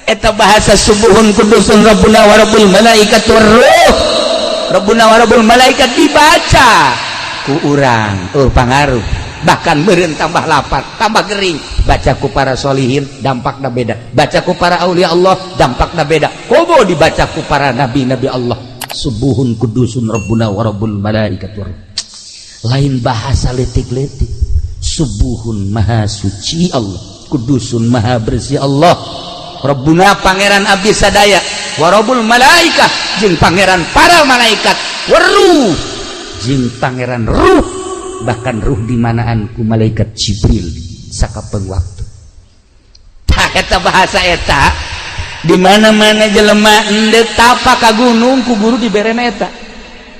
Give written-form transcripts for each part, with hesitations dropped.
Eta bahasa subuhun kudusun rabbuna wa rabbul malaikat warruh, rabbuna wa rabbul malaikat dibaca ku urang, oh pangaruh, bahkan meureun tambah lapar, tambah gering. Baca ku para solihin dampakna beda, baca ku para aulia Allah dampakna beda, komo dibaca ku para nabi-nabi Allah. Subuhun kudusun rabbuna wa rabbul malaikat warruh, lain bahasa letik-letik. Subuhun maha suci Allah, kudusun maha bersih Allah, Rabbuna pangeran abdi sadaya, warabul malaikah jeung pangeran para malaikat, waruh jeung pangeran ruh, bahkan ruh dimanaan ku malaikat Jibril sakapeung waktu. Tah eta bahasa eta di mana-mana jelema endek tapa ka gunung ku guru diberena eta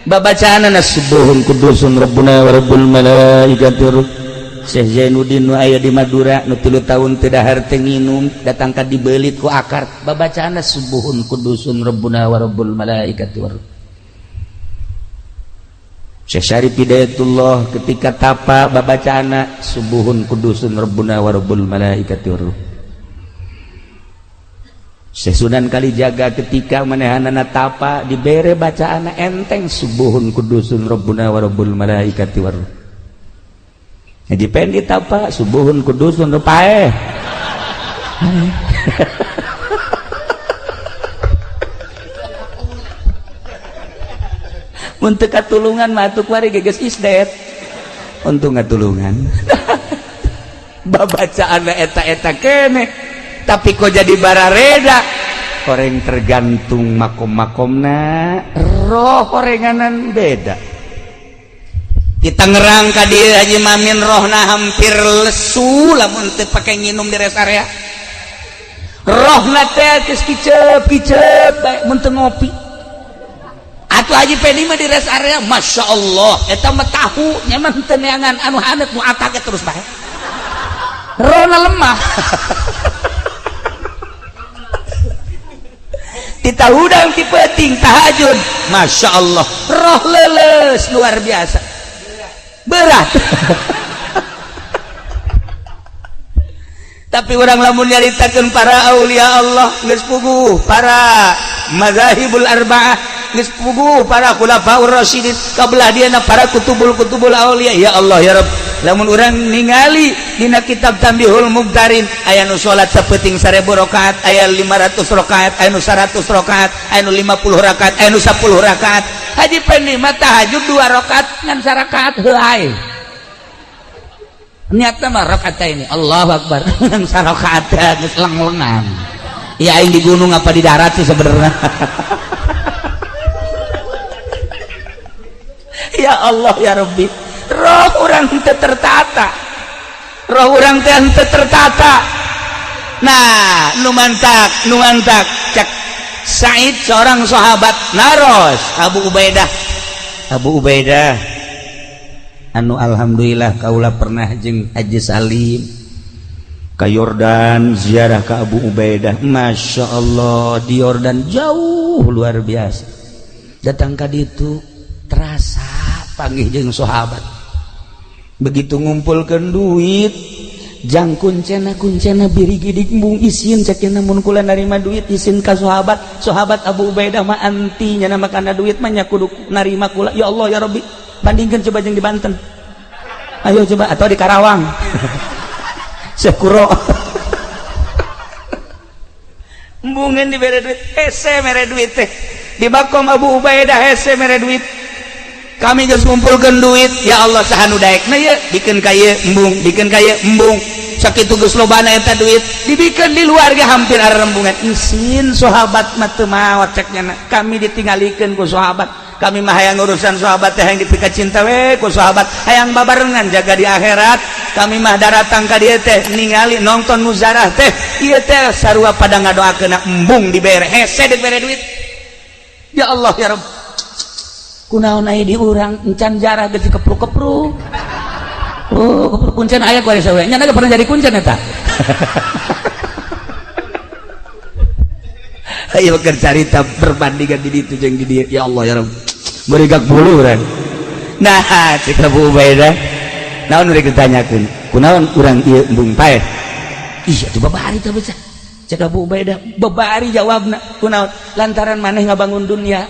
babacaanana subuhun kudusun rabbuna wa rabbul malaikati. Syekh Zainuddin nu aya di Madura nu 3 tahun teu dahar teu nginum, datang ka dibelit ku akar, babacaanna subuhun kudusun rabbuna wa rabbul malaikati war. Syekh Syarif Hidayatullah ketika tapa babacaanna subuhun kudusun rabbuna wa rabbul malaikati war. Syekh Sunan Kalijaga ketika manehanana tapa dibere bacaanna enteng subuhun kudusun rabbuna wa rabbul malaikati war. Haji Pendi tapa subuhun kudusun paeh. Mun teu katulungan mah atuh kuari geus isdet. Untung ngatulungan. Babacaanna eta-eta keneh. Tapi kok jadi barareda? Koreng tergantung makom-makomna, roh korenganan beda. Kita ngerang ka dieu Haji Mamin rohna hampir lesu lamun teu pake nginum di rest area. Rohna teh geus kicep-kicep bae mun teu ngopi. Atuh Haji Peni mah di rest area, Masya Allah, eta mah tahu nyaman teu neangan anu haneut nu atak terus bae. Rohna lemah. Kita hudang ti peuting tahajud, Masya Allah, roh leuleus luar biasa. Berat. Tapi orang lamun nyaritakeun para aulia Allah geus puguh, para mazahibul arba'ah geus puguh, para khulafaur rasyidin kabelah dieuna para kutubul-kutubul aulia. Ya Allah ya Rabb, lamun urang ningali dina kitab Tambihul Mubtarin aya nu salat sapeuting 1000 rakaat, aya 500 rakaat, aya nu 100 rakaat, aya nu 50 rakaat, aya nu 10 rakaat. Haji Pendi mah tahajud 2 rakaat ngan sarakaat heulai. Niatna mah rakaat ini Allahu Akbar ngan sarakaat geus leng-lengan. Ya aing di gunung apa di darat sih sebenarnya. Ya Allah ya Rabbi, roh urang teu tertata, roh urang teh teu tertata. Nah nu mantak, nu mantak cek Said seorang sahabat naros Abu Ubaidah, Abu Ubaidah anu alhamdulillah kaula pernah jeung Haji Salim ka Yordan ziarah ka Abu Ubaidah. Masya Allah di Yordan jauh luar biasa, datang ka ditu terasa panggih jeung sahabat. Begitu ngumpulkeun duit jang kuncena kuncena biri gidik mung isin cekina mun kula narima duit isin ka sahabat. Sahabat Abu Ubaidah mah anti nya makana duit mah nya kudu narima kula. Ya Allah ya Rabbi, bandingkan coba jeung di Banten, ayo coba, atau di Karawang. Sekuro embungeun dibere duit hese mere duit teh di makom Abu Ubaidah hese mere duit. Kami geus ngumpulkeun duit, ya Allah saha nu daekna ieu bikeun ka ieu embung, bikeun ka ieu embung, sakitu geus lobana eta duit dibikeun di luar ge hampir arembungan. Isin sahabat mah teu maot cek nya, kami ditinggalikeun ku sahabat. Kami mah hayang urusan sahabat teh hayang dipika cinta we ku sahabat, hayang babarengan jaga di akhirat. Kami mah daratang ka dieu teh ningali nonton muzarah teh ieu teh sarua pada ngadoakeun embung dibere hese dibere duit. Ya Allah ya Rabb, kunaon aya di urang encan jarah geus kepruk-kepruk. Oh, kepruk kuncen aya ku aya nya pernah jadi kuncen eta. Ayo keur carita perbandingan di ditu jeung di dieu. Ya Allah ya Rabb, merigak bulu urang. Nah, cek Abu Ubaidah, naon rek ditanyakeun? Kunaon urang ieu embung paeh? Ih, atuh babari teh beucah. Cek Abu Ubaidah bebari jawabna kunaon lantaran maneh ngabangun dunia.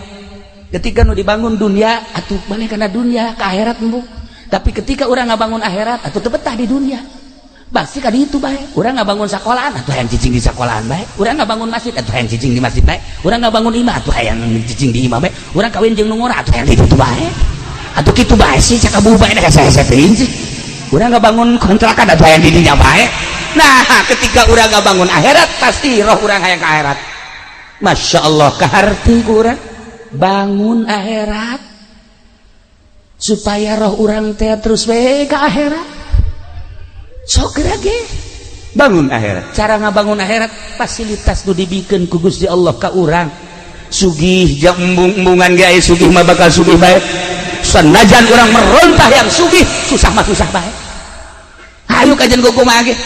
Ketika nu dibangun dunia atuh maneh kana dunia ka akhirat embung. Tapi ketika urang ngabangun akhirat atuh teu betah di dunia. Pasti ka ditu bae. Urang ngabangun sekolahan atuh hayang cicing di sekolahan bae. Urang ngabangun masjid atuh hayang cicing di masjid bae. Urang ngabangun imah atuh hayang cicing di imah bae. Urang kawin jeung nu ngora atuh hayang di ditu bae. Atuh kitu bae sih cek Abu Ubaidah hese-hese teuing sih. Urang ngabangun kontrakan atuh hayang di dinya bae. Nah, ketika urang ngabangun akhirat pasti roh urang hayang ke akhirat. Masya Allah, kaharti ku urang bangun akhirat supaya roh urang teh terus we ka akhirat. Sok ge bangun akhirat. Cara ngabangun akhirat fasilitas nu dibikeun ku Gusti Allah ka urang. Sugih jang embung-embungan ge aya sugih mah bakal sugih bae. Sanajan urang merontah yang sugih, susah mah susah bae. Hayu kajian kumaha ge.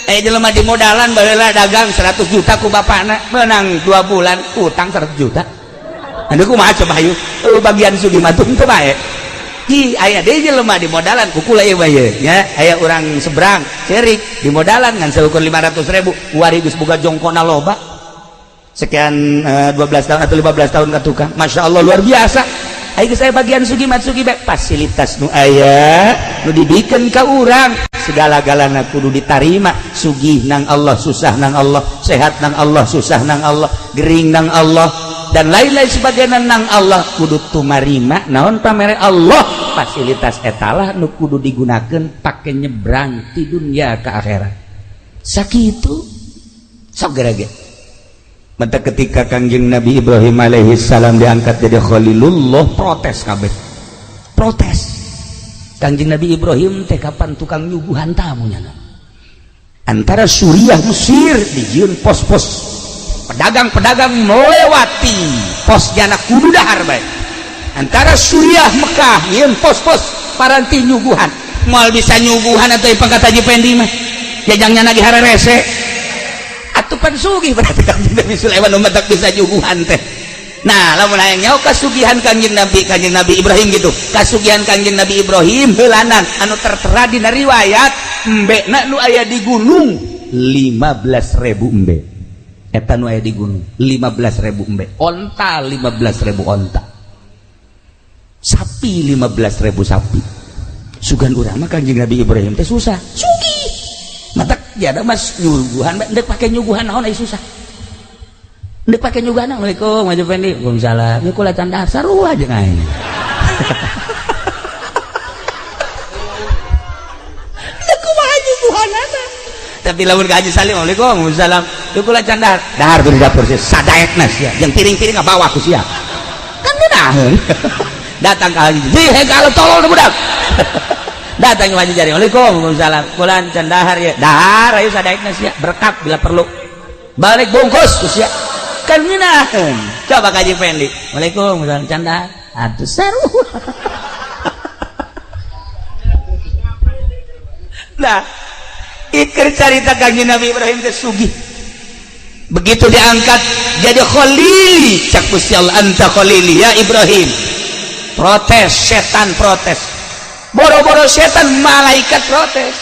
Jelema di modalan baheula dagang 100 juta ku bapakna, menang 2 bulan utang 100 juta. Anu kumaha coba hayu? Bagian sugih mah teu bae. Hi aya deui jelema di modalan ku kula ieu mah ye nya, aya urang seberang ceurik di modalan ngan seukur 500.000 wari geus boga jongkona loba. Sekian 12 tahun atau 15 tahun ka tukang. Masya Allah luar biasa. Ayo saya bagian sugih mah sugih bae fasilitas nu aya nu dibikeun ka urang. Segala-galana kudu ditarima. Sugih nang Allah, susah nang Allah, sehat nang Allah, susah nang Allah, gering nang Allah, dan lain-lain sebagainya nang Allah. Kudu tumarima naon pamere Allah. Fasilitas etalah nu kudu digunakeun pake nyebrang ti dunia ke akhirat. Sakitu sok gerege. Mata ketika Kangjeng Nabi Ibrahim alaihi salam diangkat jadi Khalilullah, protes kabeh. Protes. Kangjeng Nabi Ibrahim teh kapan tukang nyuguhan tamu nya. Antara Suriah Mesir dijieun pos-pos pedagang-pedagang melewati pos jana kudu dahar bae. Antara Suriah Mekah nyieun pos-pos paranti nyuguhan. Moal bisa nyuguhan atau pangkat Haji Pendi mah. Jajangnya lagi hararese. Atuh pan sugih berarti Kangjeng Nabi Sulaiman nu matak bisa nyuguhan teh. Nah, lamun hayang nyaho kasugihan Kangjeng Nabi Ibrahim gitu. Kasugihan Kangjeng Nabi Ibrahim heulanan anu tertera dina riwayat embekna nu aya di gunung 15.000 embe. Eta nu aya di gunung 15.000 embe. Onta 15.000 onta. Sapi 15.000 sapi. Sugan urang mah Kangjeng Nabi Ibrahim teh susah. Sugih. Matak jada mas nyuguhan ndek pake nyuguhan naon aya susah. Ndek pake nyuguhan Assalamualaikum Haji Fendi. Waalaikumsalam. Ieu kula can dasar sarua jeung aing. Ndek kumaha nyuguhanana. Tapi lamun ka Haji Salim Waalaikumsalam. Waalaikumsalam. Ieu kula can dahar. Dahar di dapur sia sadaekna sia. Jeung piring-piring ngabawa ku sia. Kan ngeunaheun. Datang ka Haji. Hei kalau tolol budak. Datang ke Haji Jari. Waalaikumsalam. Kula can dahar ya. Dahar ayo sadaekna sia. Berkat bila perlu. Balik bungkus ku sia. Kan ngeunaheun. Coba ka Haji Fendi. Waalaikumsalam can dahar. Atuh seru. Nah, iker carita Kangjeng Nabi Ibrahim teh sugih. Begitu diangkat jadi khalili, cak Gusti Allah anta khalili ya Ibrahim. Protes, setan protes. Boro-boro setan, malaikat protes.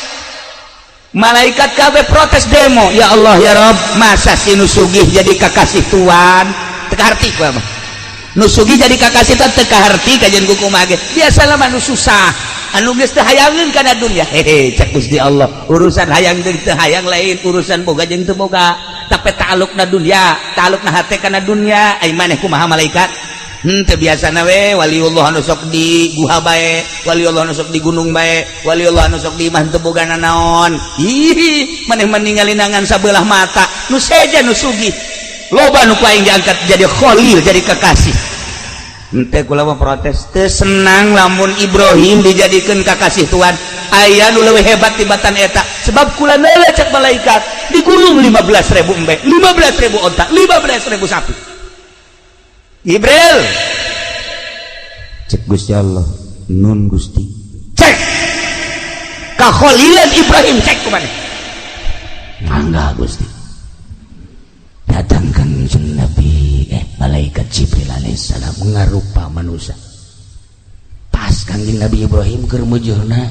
Malaikat kabeh protes demo. Ya Allah ya Rabb, masa si nu sugih jadi kakasih tuan? Teu kaharti ku mah. Nu sugih jadi kakasih tuan teu kaharti kajian ku kumaha ge. Biasalah mah nu susah. Anu geus teu hayangeun kana dunya. Hehe, cak Gusti Allah, urusan hayang jeung teu hayang lain, urusan boga jeung teu boga. Tapi ta'alluqna dunya, ta'alluqna hate kana dunya. Ai maneh kumaha malaikat? Teu biasana we waliullah anu sok di guha bae, waliullah anu sok di gunung bae, waliullah anu sok di imah teu boga nanaon. Ih, maneh mah ningali sabelah mata, nu seja nu sugih. Loba nu ku aing diangkat jadi khalil, jadi kekasih. Henteu kula mah protes, teu senang lamun Ibrahim dijadikeun kakasih Tuhan. Aya nu leuwih hebat tibatan eta, sebab kula neuleuh cek malaikat di gunung 15.000 embe, 15.000 onta, 15.000 sapi. Jibril cek Gusti Allah nun Gusti cek kakholilan Ibrahim cek kumaha mangga Gusti datang Kangjeng Nabi malaikat Jibril alaihissalam ngarupa manusia pas Kangjeng Nabi Ibrahim keur meujeuhna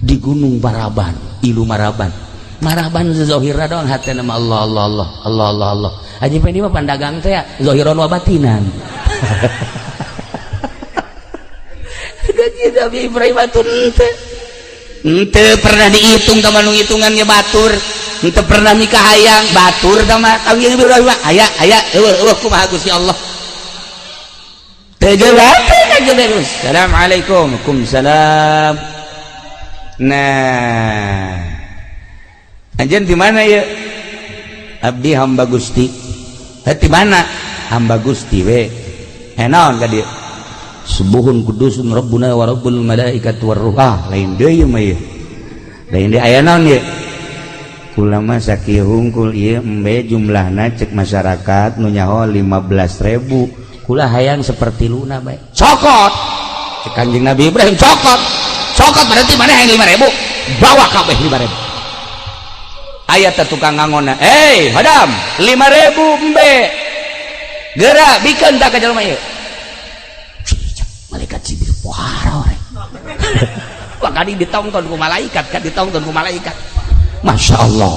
di Gunung Baraban, Ilu Maraban. Marhaban zahirna doang hatena mah Allah Allah Allah Allah Allah Allah. Haji Pendi mah pandagang teh zahiran wa batinan. Gaji Nabi Ibrahim atuh henteu pernah dihitung ka nu hitungannya batur. Henteu pernah nikah hayang batur tah kami Ibrahim aya aya eueuh eueuh kumaha Gusti Allah. Teu jelas teu jelas. Assalamualaikum. Waalaikumsalam. Nah, anjeun di mana ya? Abdi hamba Gusti. Di mana? Hamba Gusti we. Naon ka dieu? Subuhun kudusun rabbuna wa rabbul malaikati war ruh. Ah, lain deui mah ieu. Lain deui aya naon ieu? Kula mah sakieu hungkul ieu embe jumlahna cek masyarakat nu nyaho 15.000. Kula hayang seperti luna bae. Cokot. Cek Kanjeng Nabi Ibrahim cokot. Cokot berarti mana hayang 5.000? Bawa kabeh 5.000. Aya teh tukang ngangonna. "Hei, hadam, 5.000 embe." Geura bikeun tah ka jelema ieu. Malaikat Jibril pohara we. Wah, kadi ditongton ku malaikat, kan ditongton ku malaikat. Masya Allah.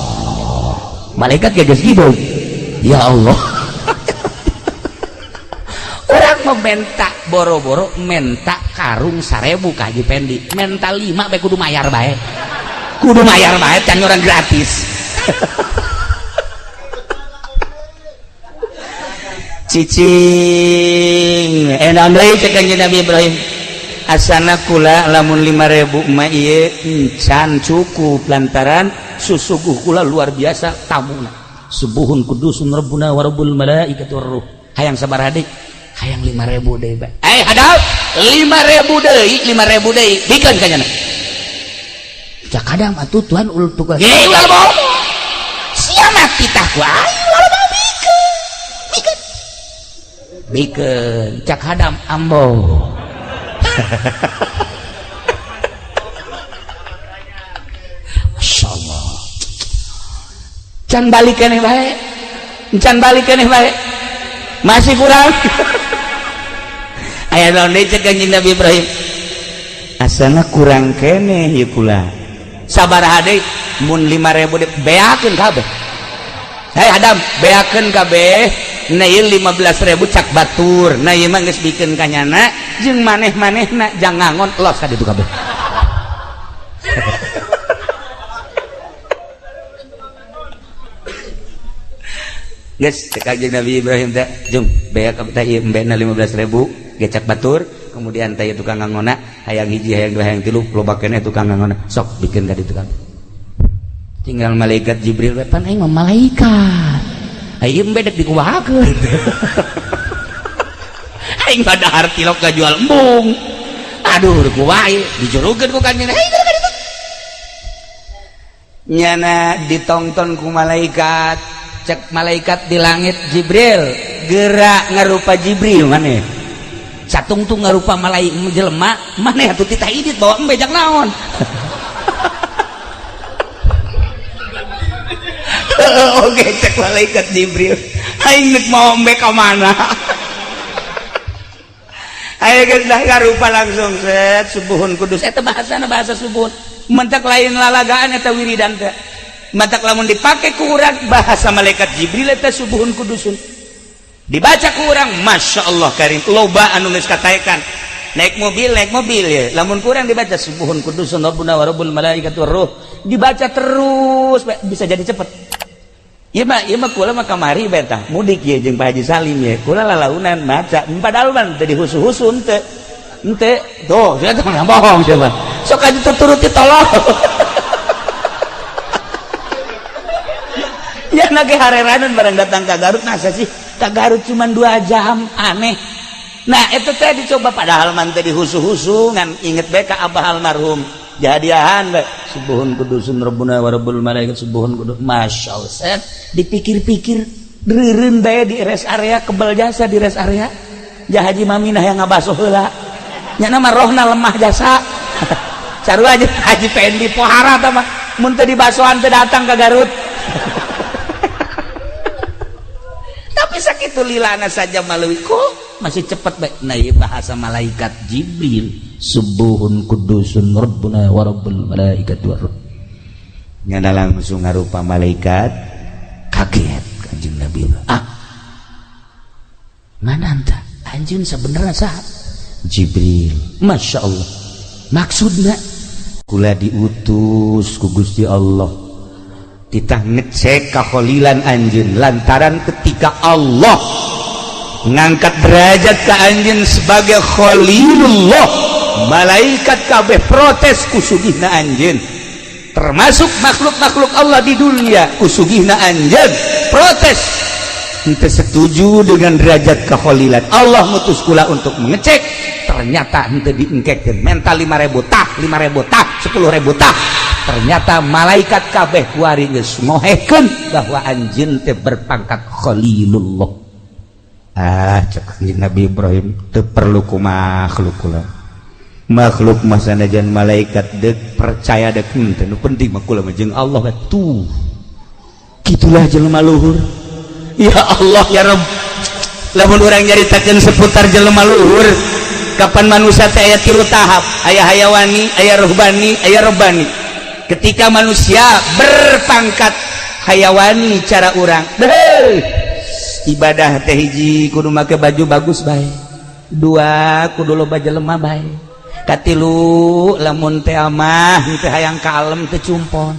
Malaikat geus gitu. Ya Allah. Orang meminta boro-boro menta karung 1.000 ka Haji Pendi. Menta 5 bae kudu mayar bae. Kudu mayar bae can orang gratis. Cicing enak deui cek Kanjeng Nabi Ibrahim. Asana kula lamun 5.000 mah ieu encan cukup lantaran susuguh kula luar biasa tamuna. Subuhun kudusun rabbuna wa rabbul malaikati war ruh. Hayang sabaraha deui? Hayang 5.000 deui bae. Eh hadap 5.000 deui, 5.000 deui. Bikeun ka nyana. Cak kadang atuh Tuhan ul tukang. Hei ulah bohong. Sia mati tah ku aing ulah bohong bikeun. Bikeun. Bikeun cak hadam ambo. Masya Allah. Can balik keneh bae. Can balik keneh bae. Masih kurang. Aya naon deui cek Kanjeng Nabi Ibrahim? Asana kurang keneh ieu kula. Sabaraha deui? Mun 5.000 deui beakeun kabeh. Hei hadam, beakeun kabeh. Nah ieu 15.000 cak batur. Nah ieu mah geus bikeun ka nyana jeung maneh-manehna jang ngangon los ka ditu kabeh. Geus cek Kanjeng Nabi Ibrahim teh, jung beak teh ieu embena 15.000 gecak batur, kemudian teh tukang ngangona hayang hiji hayang dua hayang tilu loba keneh tukang ngangona sok bikeun ka ditu kabeh. Tinggal malaikat Jibril we pan aing mah malaikat. Aing bedek dikumahakeun. Aing mah dahar tilok jual embung. Aduh kumaha ieu dijurukeun ku Kanjeng. Hei ka ditu. Nyana ditongton ku malaikat, cek malaikat di langit Jibril, gerak ngarupa Jibril maneh. Satungtung ngarupa malaikat jelema, maneh atuh titah idit bawa embe jang naon. Oke cek malaikat Jibril, aing nek mau embe ka mana? Aing geus dah ngarupa langsung set subuhun kudus. Eta bahasana bahasa subuhun. Mentak lain lalagaan eta wiridan teh. Matak lamun dipake ku urang bahasa malaikat Jibril eta subuhun kudusun. Dibaca ku urang Masya Allah karim loba anu geus kataekan. Naik mobil ya. Lamun kurang dibaca subuhun kudusun rabbuna wa rabbul malaikati war ruh. Dibaca terus bisa jadi cepet. Ieu mah kula mah kamari bae tah mudik ye jeung Pak Haji Salim ye. Kula lalaunan maca padahal mah teu dihusu-husu henteu. Henteu. Tuh, sia teh bohong sia mah. Sok aja tuturuti tolong. Ya nage hareranan barang datang ke Garut nasa sih ke Garut cuma 2 jam aneh. Nah itu teh dicoba padahal man teh dihusu-husu ngan inget bae ka abah almarhum jadiahan bae subuhun kudusun rabbuna wa rabbul malaikat subuhun kudus. Masya Allah set dipikir-pikir reureun bae di rest area kebel jasa di rest area ja Haji Maminah yang ngabaso heula nya mah rohna lemah jasa. Sarua aja Haji Pendi pohara tah mah mun teu dibasoan teu datang ke Garut. Tapi sakitu lilana saja maleuwi kok masih cepet bae. Nah ieu bahasa malaikat Jibril subuhun kudusun rabbuna wa rabbul malaikati war ruh. Nyana langsung ngarupa malaikat, kaget Kanjeng Nabi. Ah, mana anta? Anjeun sebenarnya saha? Jibril. Masya Allah. Maksudna kula diutus ku Gusti Allah titah ngecek kakholilan anjeun lantaran ketika Allah ngangkat derajat ke anjeun sebagai khalilullah, malaikat kabeh protes ku sugihna anjeun, termasuk makhluk-makhluk Allah di dunia ku sugihna anjeun protes, henteu setuju dengan derajat kekholilan. Allah mutus kula untuk mengecek, ternyata henteu diengkekeun, menta 5000 tah, 5000 tah, 10.000 tah. Ternyata malaikat kabeh kuari geus ngohekeun bahwa anjeun teh berpangkat khalilullah. Ah, cek Nabi Ibrahim, teu perlu ku makhluk kula. Makhluk mah sanajan malaikat dek percaya dek henteu, nu penting mah kula mah jeung Allah tuh. Kitulah jelema luhur. Ya Allah ya Rabb, lamun urang nyaritakeun seputar jelema luhur, kapan manusia teh aya tilu tahap, aya hayawani, aya ruhbani, aya robbani. Ketika manusia berpangkat hayawani, cara urang ibadah teh hiji kudu make baju bagus bae, dua kudu loba jelema bae, katilu lamun teh mah teh hayang kalem teh cumpon.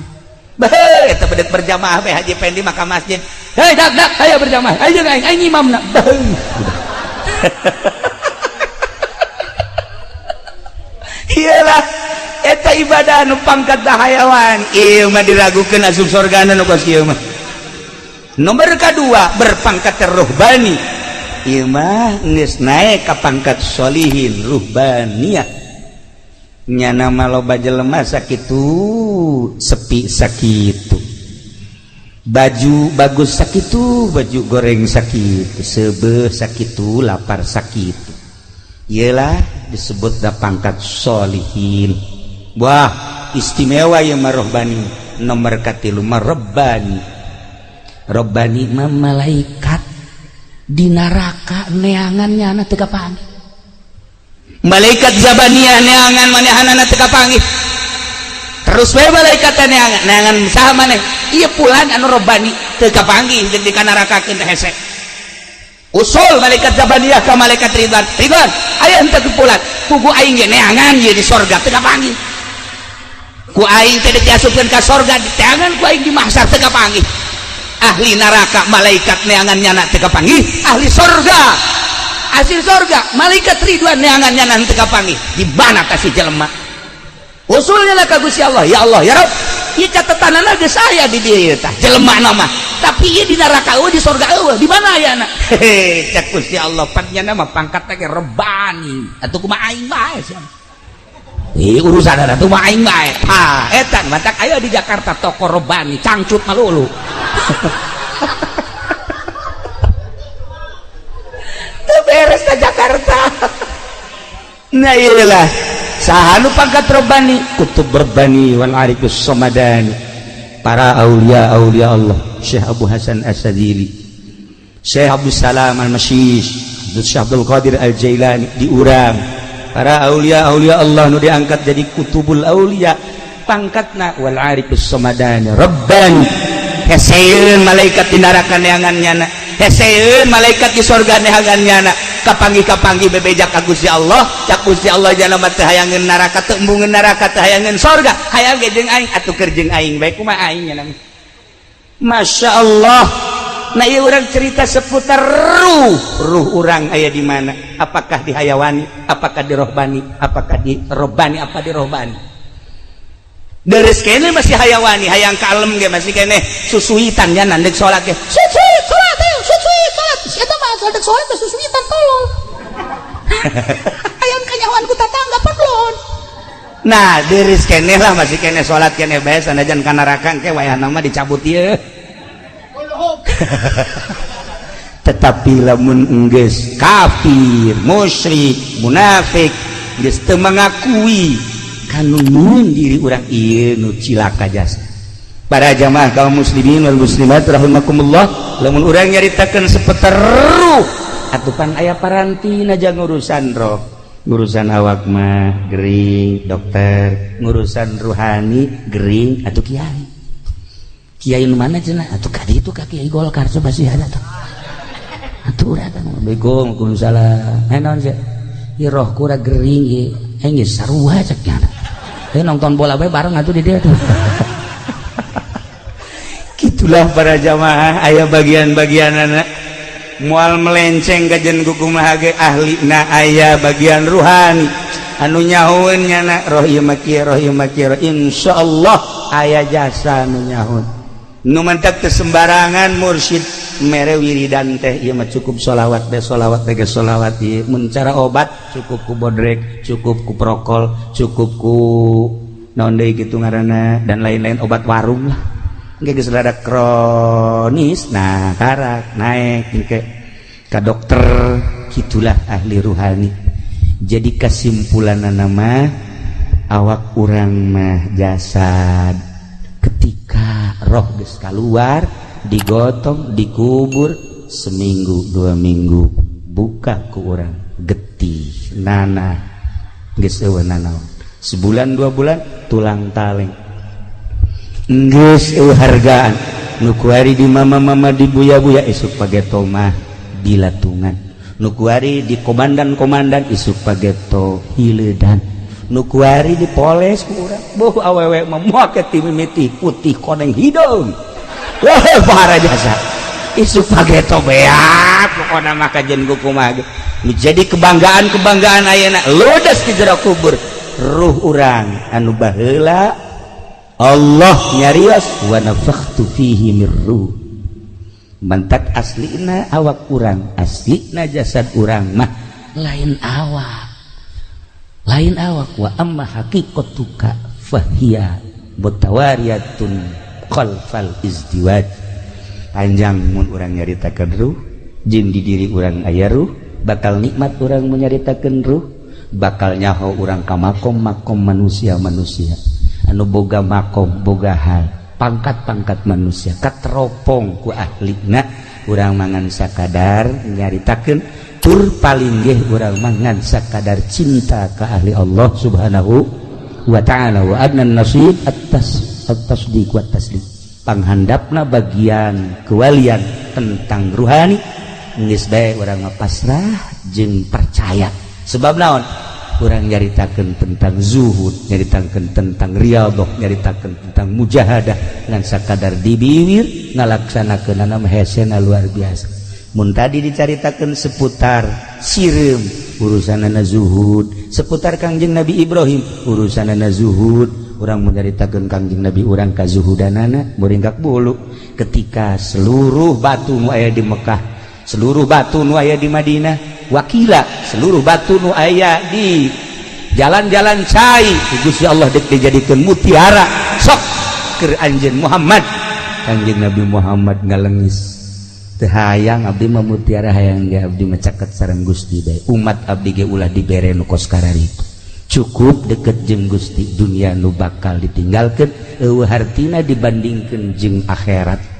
Bae eta bedek berjamaah bae Haji Pendi maka masjid. Hei dak dak ayo berjamaah. Ayo aing aing imamna. Iyalah eta ibadah nu pangkat hayawan. Ieu mah diragukeun asup sorgana nu kos kieu mah. Nomor kedua berpangkat ruhbani. Ieu mah geus naik ka pangkat sholihin ruhbaniyah. Nyana mah loba jelema sakitu sepi sakitu, baju bagus sakitu, baju goreng sakitu, seubeuh sakitu, lapar sakitu. Iyalah disebut da pangkat sholihin. Wah, istimewa ieu mah rohbani. Nomor katilu mah robbani. Robbani mah malaikat di neraka neangan nyana teu kapanggih. Malaikat Zabaniyah neangan manehanana teu kapanggih. Terus we malaikat neangan, neangan saha maneh? Ieu pulan anu robbani teu kapanggih jeung dikanarakakeun teh hese. Usul malaikat Zabaniyah ka malaikat Ridwan. Ridwan, aya henteu pulan. Pugu aing ge neangan ieu di sorga teu kapanggih. Ku aing teh diasupkeun ka sorga, diteangan ku aing di mahsyar teu kapanggih. Ahli neraka malaikat neangan nyana teu kapanggih, ahli sorga hasil sorga malaikat Ridwan neangan nyana teu kapanggih. Di mana kasih jelema? Usulnya lah ka Gusti Allah, ya Allah ya Rabb, ieu catetanana geus aya di dieu tah jelema mah, tapi ieu di neraka eueuh, di sorga eueuh, di mana ayana? Hehe, cek Gusti Allah, pan nyana mah pangkatna ge Rabbani, atuh kumaha aing bae sia. Ih, urusan atuh mah aing bae. Ha, eta matak aya di Jakarta toko Rabbani, cangcut malulu. Teu beres ka Jakarta. Nah iyalah, saha nu pangkat Rabbani? Kutub Rabbani wal Arifus Samadani. Para aulia aulia Allah, Syekh Abu Hasan As-Sadzili, Syekh Abdul Salam Al-Masyish, Syekh Abdul Qadir Al-Jailani diurang. Para aulia aulia Allah nu diangkat jadi kutubul aulia, pangkatna wal Arifus Samadani Rabbani. Heseun malaikat di neraka neangan nyana, heseun malaikat di sorga neangan nyana. Kapanggih-kapanggih bebeja ka Gusti Allah, cak Gusti Allah jana mah teu hayangeun neraka, teu embungeun neraka, teu hayangeun sorga, hayang ge jeung aing atuh keur jeung aing bae kumaha aing nya. Masya Allah. Nah ieu urang cerita seputar ruh. Ruh urang aya di mana? Apakah di hayawani, apakah di rohbani, apakah di robbani, apa di rohbani? Deres kene masih hayawani, hayang kalem ge masih kene susuitan nya nandek salat ge. Susuit salat, susuit salat. Eta mah dek salat teh susuitan tolol. Hayang kanyahoan ku tatangga padlon. Nah, deres kene lah masih kene salat kene bae sanajan ka neraka engke wayahna mah dicabut ieu. Tetapi lamun enggeus kafir, musyrik, munafik geus teu mengakui kanu nyieun diri urang ieu nu cilaka jasa. Para jamaah kaum muslimin wal muslimat rahimakumullah, lamun urang nyaritakeun seputar ruh atuh pan aya parantina jang urusan roh, ngurusan awak mah gering dokter, ngurusan ruhani gering atuh kiai. Kiai nu mana cenah? Atuh ka ditu ka Kiai Golkar, coba sih ada tuh. Atuh urang. Assalamualaikum. Waalaikumsalam. Eh, naon sih? Ieu roh kura gering ieu. Eh, geus sarua cek nya. Eh, nonton bola bae bareng atuh di dieu tuh. Gitulah para jamaah, aya bagian-bagian anak mual melenceng kajen kumaha ge ahli na aya bagian ruhani anu nyahueun nyana roh ieu mah kieu, roh ieu mah kieu. Insyaallah aya jasa anu nyahueun nu mantak teu sembarangan mursyid mere wiridan teh. Ieu mah cukup sholawat deh, sholawat teh geus sholawat ieu. Mun cara obat cukup ku bodrek, cukup ku prokol, cukup ku naon deui kitu ngaranna, dan lain-lain obat warung lah. Geus rada kronis, nah karak naik ke ka dokter. Gitulah ahli ruhani. Jadi kesimpulan nama awak urang mah jasad, ketika roh geus keluar, digotong, dikubur, seminggu 2 minggu buka ku urang getih nana geus eueuh nanaon. Sebulan 2 bulan tulang taleng geus eueuh hargaan. Nu kuari di mama-mama, di buya-buya, isuk pageto mah dilatungan. Nu kuari di komandan-komandan, isuk pageto hiledan. Nu kuari dipoles ku urang. Boh, awewe mah moal ke mimiti putih koneng hidung, wah para jasa, isuk pageto beak. Pokona mah kajen kumaha ge menjadi kebanggaan-kebanggaan ayeuna ludes di jero kubur. Ruh urang anu baheula Allah nyarios wa nafakhtu fihi mir ruh, mantak aslina awak urang, aslina jasad urang mah lain awak, lain awak. Wa amma haqiqatuka fahiya mutawariyatun khalfal izdiwaj. Panjang mun urang nyaritakeun ruh jeung di diri urang aya ruh. Bakal nikmat urang menyaritakeun ruh, bakal nyaho urang ka makom-makom manusia-manusia anu boga makom, boga hal, pangkat-pangkat manusia kateropong ku ahlina. Urang mangan sakadar nyaritakeun, tur paling geh urang mangan sakadar cinta ka ahli Allah Subhanahu wa Ta'ala. Wa adnan nasib atas at-tasdiq wa taslim. Panghandapna bagian kewalian tentang ruhani geus bae urang mah pasrah jeung percaya. Sebab naon? Urang nyaritakeun tentang zuhud, nyaritakeun tentang riyadhah, nyaritakeun tentang mujahadah ngan sakadar di bibir, ngalaksanakeunana mah hesena luar biasa. Mun tadi dicaritakeun seputar sireum, urusanana zuhud, seputar Kangjeng Nabi Ibrahim, urusanana zuhud. Urang menyaritakeun Kangjeng Nabi urang kazuhudanana muringkak bulu. Ketika seluruh batu nu aya di Mekah, seluruh batu nu aya di Madinah, wakila seluruh batu nu aya di jalan-jalan cai, Gusti Allah dek dijadikan mutiara sok keur anjeun Muhammad, Kangjeng Nabi Muhammad ngalengis, "Teu hayang abdi mah mutiara, hayang ge abdi mah caket sareng Gusti bae. Umat abdi ge ulah dibere nu kos kararitu, cukup deket jeung Gusti. Dunia nu bakal ditinggalkeun eueuh hartina dibandingkeun jeung akhirat."